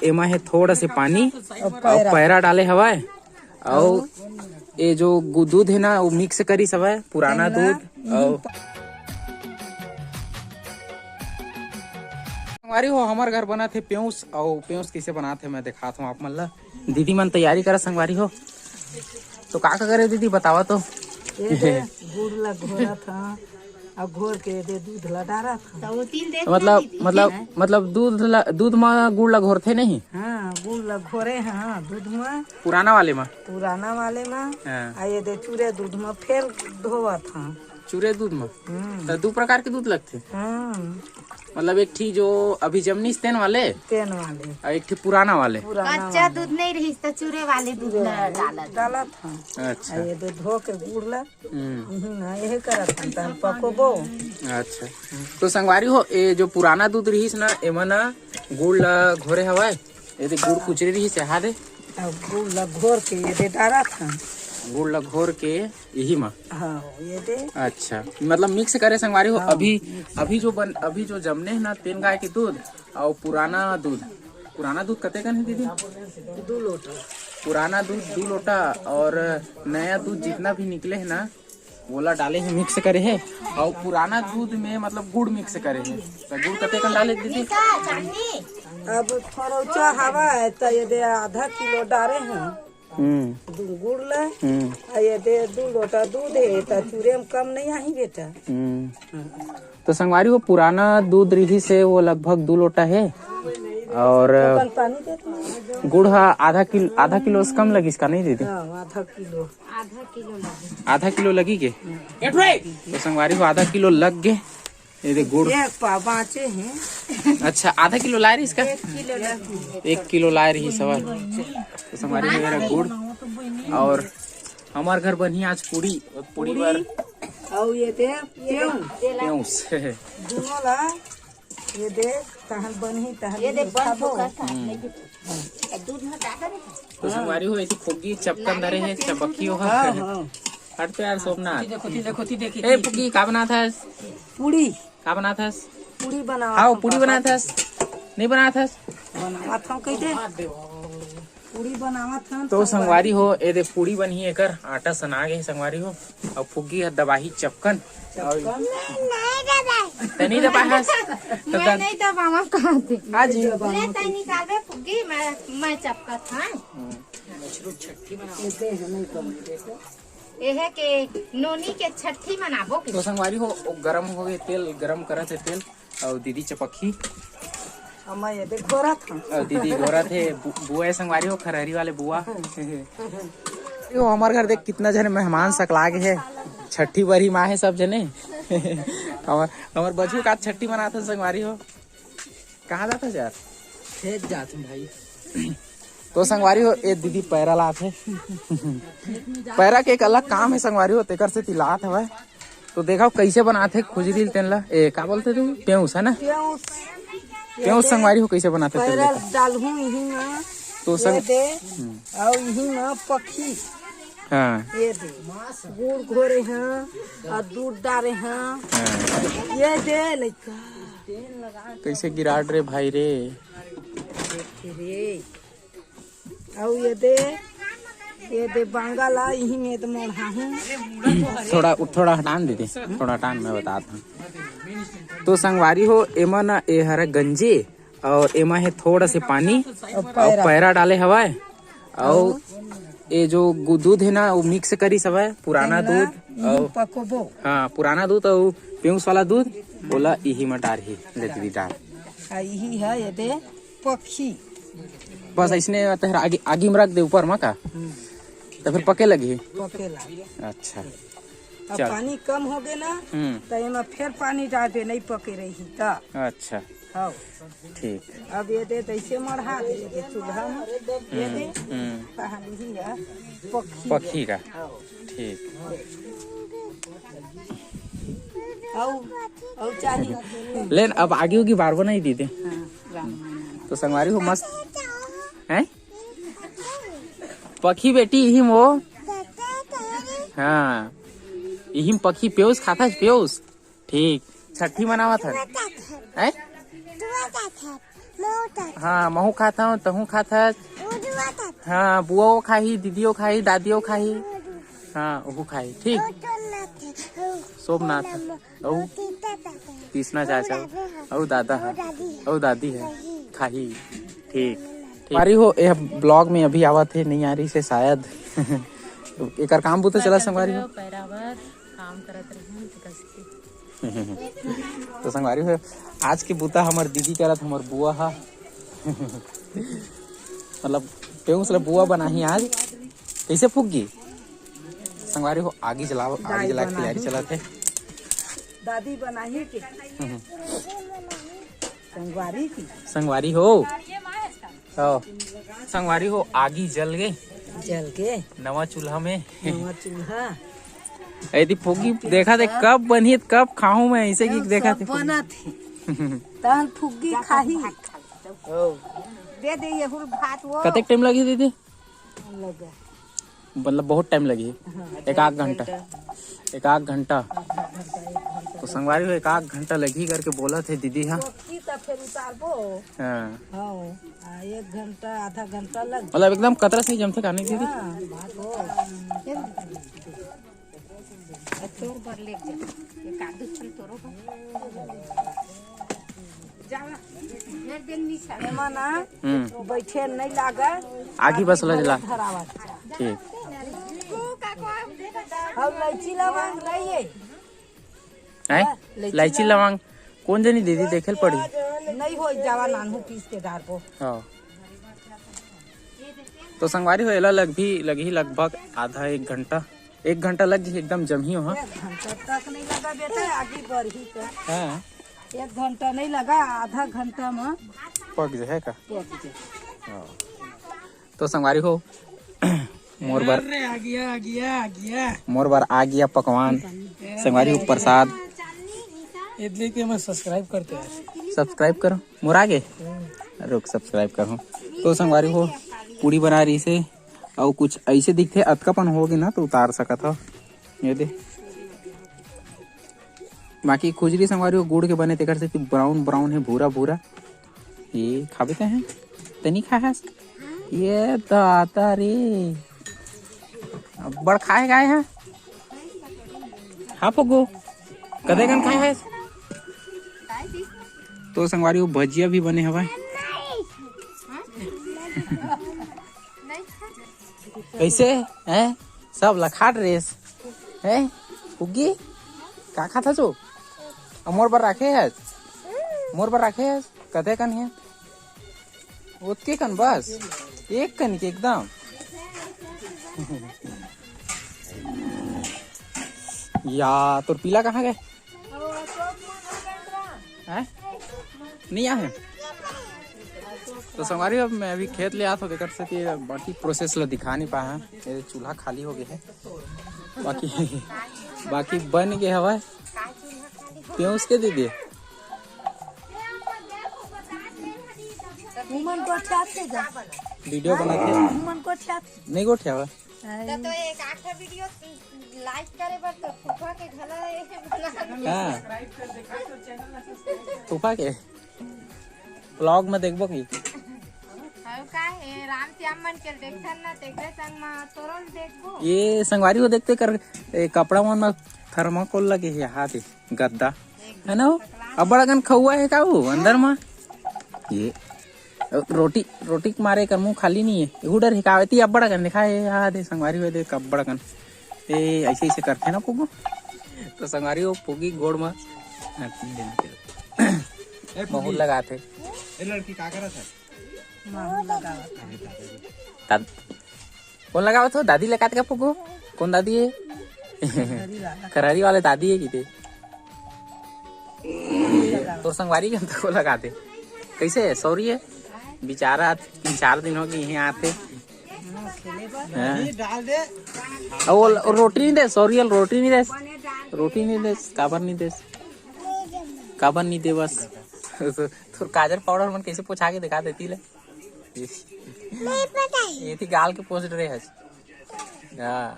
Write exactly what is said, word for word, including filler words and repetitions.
एमा हे थोड़ा से पानी अउ पैरा डाले हवय, अउ ये जो गु-, दूध हे ना, वो मिक्स करिस हवय, पुराना दूध। अउ संगवारी हो, हमर घर बनत हे पेउस, अउ पेउस कइसे बनात हे, मैं देखात हूँ आप मन ला। दीदी मन तैयारी करा संगवारी हो। तो का का करे दीदी, बतावा तो। ये दे, गुड़ ला घोरत हन, अउ घोर के ये दे दूध ला डारत हन। तो वो तिल देख मतलब, ना दीदी। मतलब, मतलब दूध ला, दूध मा गुड़ ला घोरथे नहीं? हाँ, गुड़ ला घोरे हन दूध मा। पुराना वाले मा? पुराना वाले मा। हाँ। आ ये दे चूरे दूध मा फेर धोवत हन। चूरे दूध मा? हम्म। तो दू प्रकार के दूध लगथे? हाँ। मतलब एक ठी जो अभी जमनिस तेन वाले? तेन वाले। अउ एक ठी पुराना वाले? पुराना कच्चा वाले। दूध नहीं रहिस त चूरे वाले दूध ला डालत। डालत हन। अच्छा। आ ये दे धो के गुड़ ला। हम्म। हम्म, हाँ, यही करत हन, तहन पकोबो। अच्छा। तो संगवारी हो, ये जो पुराना दूध रहिस ना, एमा ना गुड़ ला घोरे हवय। ये दे गुड़ कुचरे रहिस, यहाँ दे। अब गुड़ ला घोर के ये दे डारत हन। गुड़ ला घोर के यही मा? हाँ, ये दे। अच्छा, मतलब मिक्स करे संगवारी हो। हाँ, अभी, मिक्स। अभी जो बन, अभी जो जमने हे ना, तेन गाय के दूध अउ पुराना दूध, पुराना दूध कतेकन हे दीदी? दू लोटा। पुराना दूध दू लोटा अउ नया दूध जितना भी निकले हे ना, वोला डाले हे, मिक्स करे हे। अउ पुराना दूध में मतलब गुड़ मिक्स करे हे। तो गुड़ कतेकन डाले दीदी? अब थोरौचा हवा है तो ये दे आधा किलो डारे हैं। हम्म। दू गुड़ ला, हम्म। आ ये दे दू लोटा दूध हे, त चूरे में कम नहीं आही बेटा। हम्म। हाँ। तो संगवारी हो, पुराना दूध रिहिस हे, वो लगभग दू लोटा हे, अउ अपन पानी दे तो। गुड़ हा आधा किलो, आधा किलो से कम लगिस का नहीं दीदी? हाँ, आधा किलो। आधा किलो लगी। आधा किलो लगी के? हम्म। तो संगवारी हो, आधा किलो लग गे। ये दे गुड़। एक पाव बाँचे हे। अच्छा, आधा किलो लाय रहिस का? एक किलो लगी। एक किलो लाय रहिस हवय। तो संगवारी हो, ये रहा गुड़। अउ हमर घर बनही आज पूड़ी, पूड़ी बर। अउ ये दे पेउस। पेउस। दोनों ला ये दे, तहन बनही, तहन ये दे बन खाबो। चुका था। हम्म। दूध में डाल दे। तो संगवारी हो, एती फुग्गी चपकन धरे हे, चपक्खी हो। हाँ, हाँ। हट तो यार, सोमनाथ। देखो, देखो, देखो। ए, फुग्गी, का बनात हस? पूड़ी। का बनात हस? पूड़ी बनावत हँव, पूड़ी बनात हस? नहीं बनात हस? बनावत हँव, कहि दे। पूड़ी बनावत हँव, तो संगवारी हो, ए दे पूड़ी बनही, एकर आटा सना गे हे संगवारी हो, अउ फुग्गी ह दबाही चपकन। चपकन। तैं नहीं दबाहस? तो मैं नहीं दबावँव, कहाँ थे? आज ही। ले, तैं निकालबे फुग्गी, मैं, मैं चपकत हँव। हम्म। ये दे, नहीं करूँगी, देखो। एहे के नोनी के छट्ठी मनाबो के। तो संगवारी हो, वो गरम हो गे तेल, गरम करत हे तेल, अउ दीदी चपकही। अम्मा ये दे घोरत हँव। अउ दीदी घोरत हे, बु-, बुआ हे संगवारी हो, खरहरी वाले बुआ। यो हमर घर देख कितना झन मेहमान सकला गे हे, छट्ठी बरही मा हे सब झने। हमर, हमर बजू का छट्ठी मनात हे संगवारी हो। कहाँ जात हस यार? खेत जात हँव भाई। तो संगवारी हो, ए दीदी पैरा लात हे। पैरा के एक अलग काम हे संगवारी हो, तेकर सेती लात हवय। तो देखव कइसे बनात हे खुजरी ल तेन ला। ए, का बोलथे तू? पेउस, है ना? पेउस। पेउस संगवारी हो, कइसे बनात हे तेन पैरा ला? डालहूँ इही मा। तो संग- ये दे, हम्म। अउ इही मा पक्खी। हाँ। ये दे, गुड़ घोरे हँव अउ दूध डारे हँव। हाँ। ये दे लइका। कइसे गिरात रे भाई रे। देख रे। अउ ये दे, ये दे बांगा ला, इही में तो मोड़हाहूँ। थोड़ा, थोड़ा हटान दीदी, थोड़ा हटान, मैं बतात हँव। तो संगवारी हो, एमा ना, ए हरे गंजी अउ एमा हे थोड़ा से पानी अउ अउ पैरा। पैरा डाले हवय। अउ अउ ये जो गु-, दूध हे ना, वो मिक्स करिस हवय, पुराना तेन ला दूध इही अउ पकोबो। हाँ, पुराना दूध अउ पेउस वाला दूध, ओला इही मा डारही, ले दीदी डार। आ इही ह ये दे पक्खी। बस अइसने तहर आगी, आगी में रख दे ऊपर मा का? हम्म। तो फिर पके लगही? पके लगही। अच्छा। अब चल। पानी कम हो गे ना, हम्म। तो एमा फिर पानी डाल दे, नहीं पके रही तो। अच्छा। हाँ। ठीक। अब ये दे, तैसे मढ़ा दे, ये दे चूल्हा में, ये दे, हम्म, हम्म। कहाँ लिही है? पक्खी पक्खी है। का? हाँ। ठीक। अउ, अउ चाही। लेन, अब आगी उगी बार बनाई दी दे। हाँ, राम। तो संगवारी हो मस्त। हैं? पक्खी बेटी, इही मो। हाँ। इही म पक्खी पेउस खाथस, पेउस। ठीक, छट्ठी मनावत हन। हैं? हाँ, महू खात हूँ, तहू खात हस। हाँ, बुआओ खाही, दीदियो खाही, दादियो खाही। हाँ, ओहू खाही, ठीक। सोमनाथ, अउ तीसना चाचा, अउ दादा है, अउ दादी है, खाही, ठीक। ठीक। संगवारी हो, यह ब्लॉग में अभी आवत है, नहीं आ रही से शायद। एकर काम बुता चला संगवारी हो। पैरावर काम करत रहन, तो संगवारी हो, आज के बुता हमर दीदी करत, हमर बुआ हा। मतलब, पेउस ल बुआ बनाही आज। कैसे फूक गी? संगवारी हो, आगी जलाव, आगी जला के तैयारी चलत है। दादी बनाही के। संगवारी की। संगवारी हो। हो। संगवारी हो, आगी जल गे। जल गे। नवा चूल्हा में। नवा चूल्हा। यदि फुग्गी देखा थे, कब बनही, कब खाहूं मैं, ऐसे की देखा थे। बनत हे। तहन फुग्गी खाही। दे दे ये हुल भात वो। कतेक टाइम लगी दीदी? लगा। मतलब बहुत टाइम लगी। हाँ, एक आध घंटा। एक आध घंटा। तो संगवारी हो, एक आध घंटा लगी करके बोला थे दीदी। हाँ। तो फिर उतारबो। हाँ। हाँ, आ, एक घंटा, आधा घंटा लग। मतलब एकदम कतरा सही जमथे काने दीदी। हाँ, बात हो। तोर बर ले जा। एक आध छन तोरो बर। जावा। एक दिन निशा। एमा ना, हम्म। बैठे नहीं लागे। आगी बस लजला। धरावत। ठीक। और लैची लवंग रहिए। हैं? लैची लवंग। कौन जनी दीदी देखे ल पड़ी? नहीं हो जावा, नानू पीस के डारबो। हाँ। तो संगवारी हो, एला लग भी, लगही लगभग आधा एक घंटा। एक घंटा लग जाही, एकदम जमही हो। हाँ। एक घंटा तक नहीं लगा बेटा, आगे बढ़ही तो। हाँ। एक घंटा नहीं लगा, आधा घंटा में। पक जाए का? पक जाए। हाँ। तो संगवारी हो, मोर बर, अरे, आ गया, आ गया, आ गया। मोर बर आ गया पकवान। संगवारी हो, प्रसाद। इडली के मैं सब्सक्राइब करते हैं। सब्सक्राइब करो, मोर आगे। रुक, सब्सक्राइब करो। तो संगवारी हो, पूड़ी बना रही से, और कुछ ऐसे दिखते, अतका पन हो गए ना, तो उतार सकत हो। ये दे। बाकी खुजली संगवारी हो, गुड़ के बने, तेकर से ब्राउन ब्राउन है, भूरा भूरा। ये खाबे ते हैं? ते नहीं खाए हस? ये दादा रे, अब्बड़ खाए गए हैं। हाँ फुग्गू, कदे कन खाए हस? तो संगवारी हो, भजिया भी बने हवय। कैसे हैं? सब लखाट रेस हैं? फुग्गी, का खाता छो? अ, मोर बर राखे हस? मोर बर राखे हस? कते कन हे? ओतके कन बस? एक कन के एकदम। या, तोर पीला कहाँ गए? हैं? नहीं आए हैं? तो संगवारी, अब मैं अभी खेत ले आत हों, तेकर से कि बाकी प्रोसेस ला दिखा नहीं पाए हैं। ये चूल्हा खाली हो गया है, बाकी, बाकी बन गए हवय। क्यों उसके दीदी? उमन गोठियाथे जा। वीडियो बनाथे। उमन गोठियाथे। नहीं गोठियावा। तो, तो एक आठ वीडियो लाइक करे बर तो फूफा के घला ए बना। हाँ। फूफा के ब्लॉग में देखबो की? अउ का हे, राम श्याम मन के देखथन ना, तेकरे संग म तोरो ल देखबो। ये संगवारी हो देखते कर, ए, कपड़ा मन म थर्माकोल लगे हे, हाथ हे, गद्दा, है ना वो? अब्बड़ अकन खउआ हे का वो अंदर म? ये रोटी, रोटी के मारे एकर मुंह खाली नहीं है। एहू डर हिकावती अब्बड़ अकन, देखा हे, हाथ हे, संगवारी हो देख अब्बड़ अकन। ए, ऐसे, ऐसे करथे ना फुग्गू। तो संगवारी हो फुग्गी गोड़ म ए, फुग्गी। बहुत लगाथे। ए, लड़की का करत है? माहू लगावत है। तब कौन लगावत हो? दादी लगात का फुग्गू? कौन दादी है? करहरी वाला। करहरी वाले दादी है किते? तोर संगवारी के तो को लगाते। कैसे है? सौरी है? बेचारा तीन चार दिन हो गए यहीं आते। हाँ। अउ वो, वो रोटी नहीं दे, सौरियल रोटी नहीं दे। रोटी नहीं दे, काबर नहीं दे? काबर नहीं दे बस? तोर काजल पाउडर मन कैसे पोछा के दिखा देती ले? ये थी गाल के पोछ रहे हस। हाँ।